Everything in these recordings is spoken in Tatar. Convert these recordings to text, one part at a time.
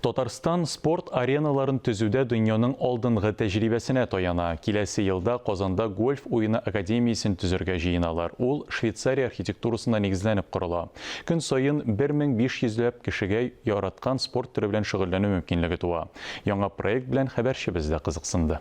Татарстан спорт ареналарын төзүдә дөньяның алдынгы тәҗрибәсенә таяна. Киләсе елда Казанда гольф уены академиясен төзергә җыеналар. Ул Швейцария архитектурасына нигезләнеп корыла. Көн саен 1500 ләп кешегә яраткан спорт төре белән шөгыльләнү мөмкинлеге туа. Яңа проект белән хәбәрчебез дә кызыксынды.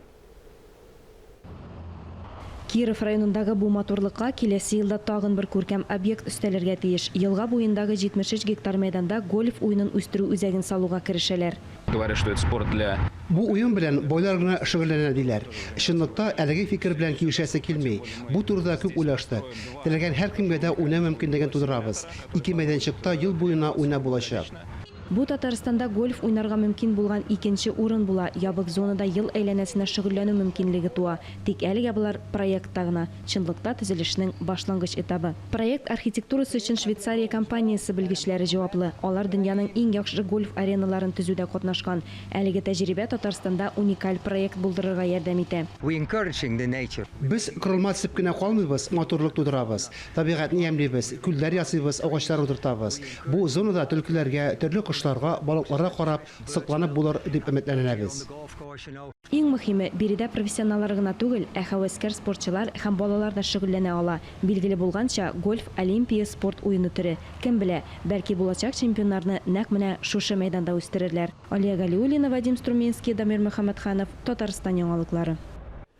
Киров районындагы бу матурлыкка киләсе елда тагын бер күркәм объект өстәлергә тиеш. Елга буендагы 73 гектар мәйданда гольф уенын үстерү үзәген салуга керешәләр. Говорят, что это спорт для. Бу уен белән байлар гына шөгыльләнә, диләр. Чынлыкта, әлеге фикер белән килешәсе килми. Бу турыда күп уйлаштык. Теләгән һәркемгә дә уйнау мөмкинлеген тудырабыз. Ике мәйданчыкта ел буена уйнап булачак. Бу Татарстанда гольф уйнарга мөмкин булган икенче урын була, ябык зонада ел әйләнәсенә шөгыльләнү мөмкинлеге туа. Тик әлегә болар проектта гына, чынлыкта төзелешнең башлангыч этабы. Проект архитектурасы өчен Швейцария компаниясе белгечләре җаваплы, алар дөньяның иң яхшы гольф ареналарын төзүдә катнашкан. Әлеге тәҗрибә Татарстанда уникаль проект булдырырга ярдәм итә. We encouraging the nature. Без корылма төзеп кенә калмыйбыз, матурлык тудырабыз. Табигатьне ямьлибез, күлләр ясыйбыз, агачлар утыртабыз. Бу зонада төлкеләргә, төрле кошларга, балыкларга карап, сокланып булыр, дип өметләнәбез. Иң мөһиме, биредә профессионаллар гына түгел, ә һәвәскәр спортчылар һәм балалар да шөгыльләнә ала. Билгеле булганча, гольф, олимпия спорт уены төре. Кем белә, бәлки булачак чемпионнарны нәкъ менә шушы мәйданда үстерерләр. Алия Галиуллина, Вадим Струменский, Дамир Мөхәммәтханов, Татарстан яңалыклары.